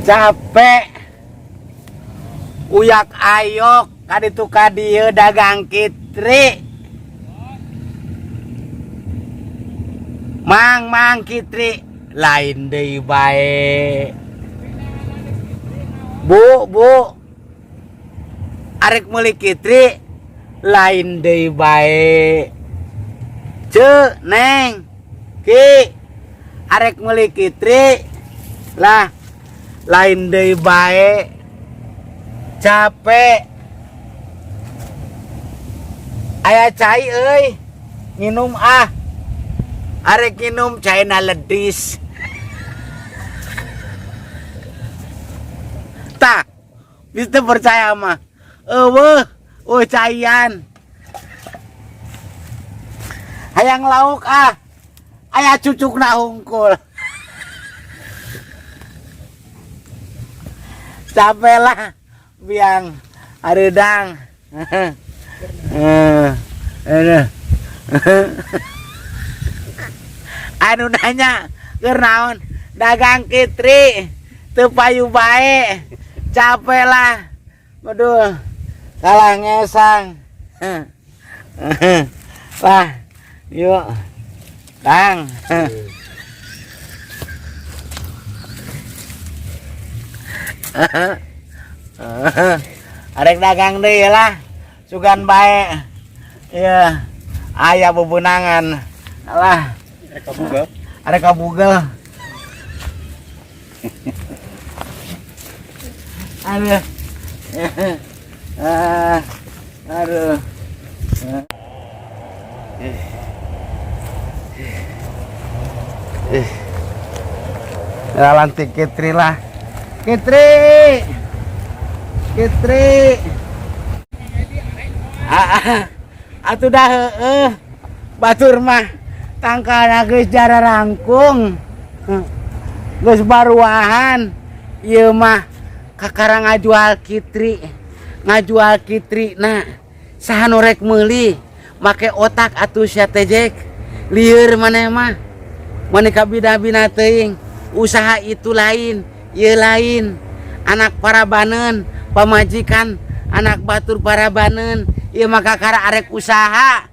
Capek. Uyak ayok kaditu ka dieu dagang kitri. Mang mang kitri lain deui bae. Bu bu arek meuli kitri lain deui bae. Ceu neng ki arek meuli kitri lah lain deui bae. Capek. Aya cai euy, nginum ah. Arek nginum caina ledis. Tah, bisa percaya mah. Eueuh, eueuh caian. Hayang lauk ah. Aya cucukna hungkul. Capek lah biang areudang. Anu nanya keur naon dagang kitri teu payu bae. Capek lah. Aduh, kalah ngesang. Lah, yuk. Kang. Arek dagang deui lah. Sugan bae. Iya. Aya bebenangan. Lah, Arek kabugel. Arek kabugel. Aduh. Ah, aduh. Eh. Lantik Kitri lah. Kitri. Kitri. Ah, ah. Atuh dah heueuh. Batur mah tangkalna geus jararangkung. Geus baruahan. Ieu mah kakara ngajual kitri. Ngajual kitri na. Saha nu rek meuli? Make otak atuh sia teh Jek. Lieur maneh mah. Maneh kabina-bina teuing. Usaha itu lain, ieu lain. Anak parabaneun, pamajikan anak batur parabaneun, ieu mah kakara arek usaha.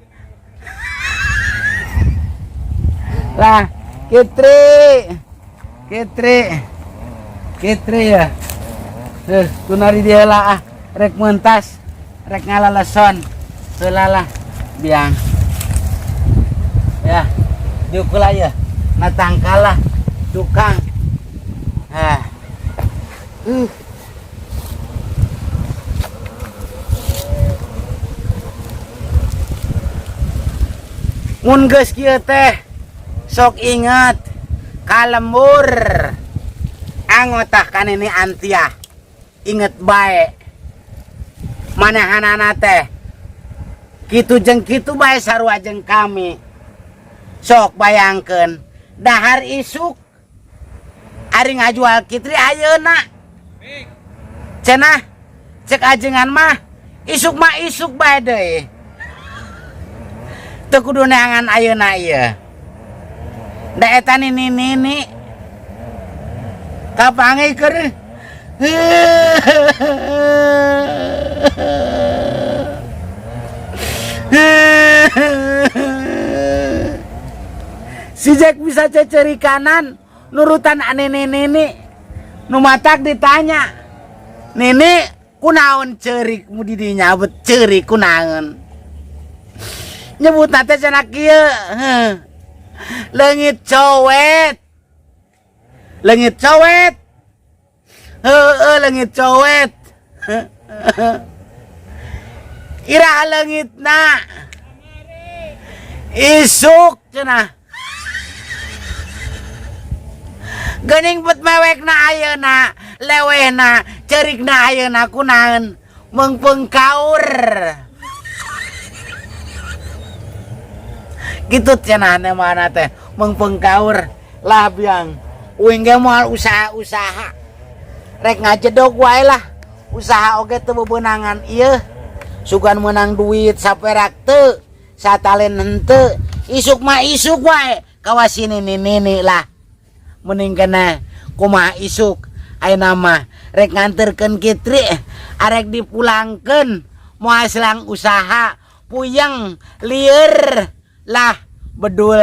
Lah, Kitri. Kitri. Kitri ya. Tunari dia lah ah, rek mentas, rek ngalaleson. Heula lah, biang. Ya, diukul aja. Na tangkal lah, tukang. Ah. Mun geus kieu teh sok inget ka lembur anggota kanini antia inget bae manehanana teh kitu jeung kitu bae sarua jeung kami. Sok bayangkeun dahar isuk ari ngajual kitri ayeuna cenah cek ajengan mah isuk mah isuk bae deui teu kudu neangan ayeuna ieu da eta nini nini kapanggih keur si Jack bisa ceceri kanan nurutan anene nini nu matak ditanya nini kunaon ceurik mu didinya bet ceurik kunaon nyebut teh cenah kieu leungit cowet leungit cowet heueuh leungit cowet iraha leungitna isuk cenah geuning bet mewekna ayeuna lewehna ceurikna ayeuna kunaon meungpeung kaur gitu cenah mana teh meungpeung kaur lah biang uing ge moal usaha-usaha rek ngajedog wae lah usaha oge teu bebenangan ieu sugan meunang duit saperak teu satalen henteu isuk mah isuk wae kawas nini nini lah mending kena kumaha isuk Ayeuna mah rek nganterkeun Kitri, arek dipulangkeun, moal selang usaha, puyeng, lieur lah, bedul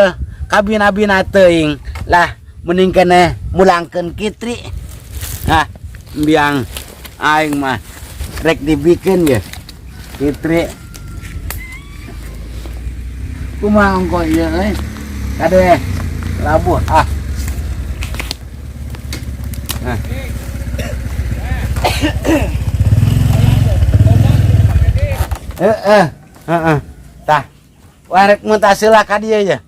kabina-bina teuing lah, mending keneh mulangkeun Kitri. Ah, biang aing mah rek dibikeun ya Kitri. Kumaha ongko ieu euy? Kade labuh ah. Nah. Heeh, heeh. Tah. Warek mun heula ka dieu ya.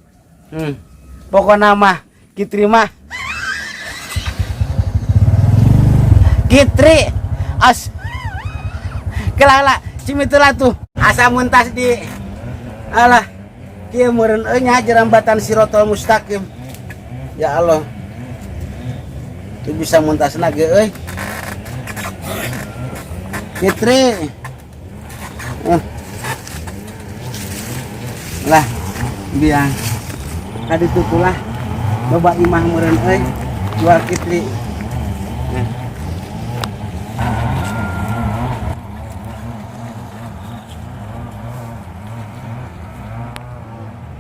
Pokona mah Kitri mah. Kitri as. Kelala cimitulah tuh. Asa muntas di alah kieu meureun euy nya jerambatan Sirotol Mustaqim. Ya Allah. Itu bisa muntasna ge euy. Kitri. Lah, biang. Kaditu lah. Loba imah meureun euy, jual Kitri. Nah.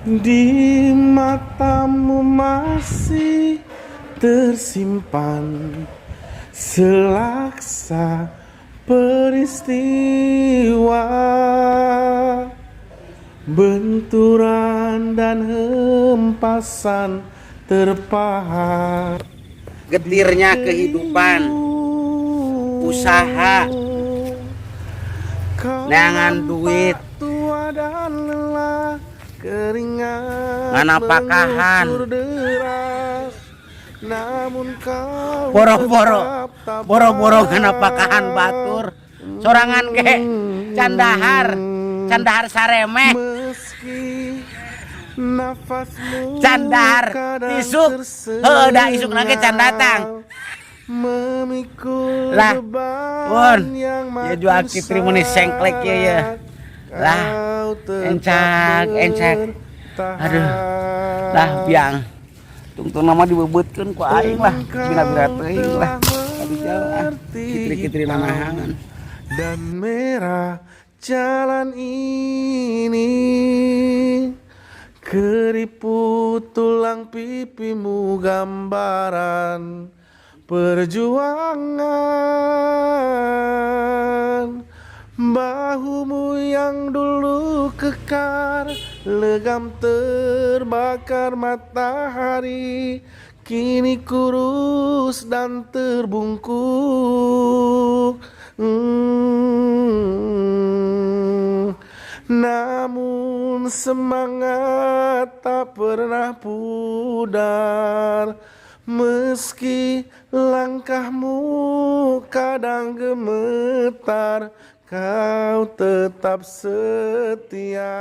Di matamu masih tersimpan selaksa peristiwa, benturan dan hempasan terpahat. Getirnya kehidupan, usaha, Kau neangan duit, nampak tua dan lelah, keringat ngana pakahan. mengucur deras, namun kau Boro-boro, tetap tabah. Boro-boro ngana pakahan batur, sorangan ge candahar, candahar saremeh. Meski nafasmu Candahar kadang isuk, heuh da isuk ge can datang. Memikul Lah, beban pun, yang ya jual makin Kitri meni sengklek ieu ya. syarat, Lah, kau tetap encak, encak. Aduh, lah biang. Tungtung nama dibebeutkeun ku aing lah, bina-bina teuing lah. Tapi jauh ah, Kitri-kitri nanahangan. Dan merah jalan ini, keriput tulang pipimu gambaran perjuangan. Bahumu yang dulu kekar, legam terbakar matahari, kini kurus dan terbungkuk. Namun semangat tak pernah pudar, meski langkahmu kadang gemetar, kau tetap setia.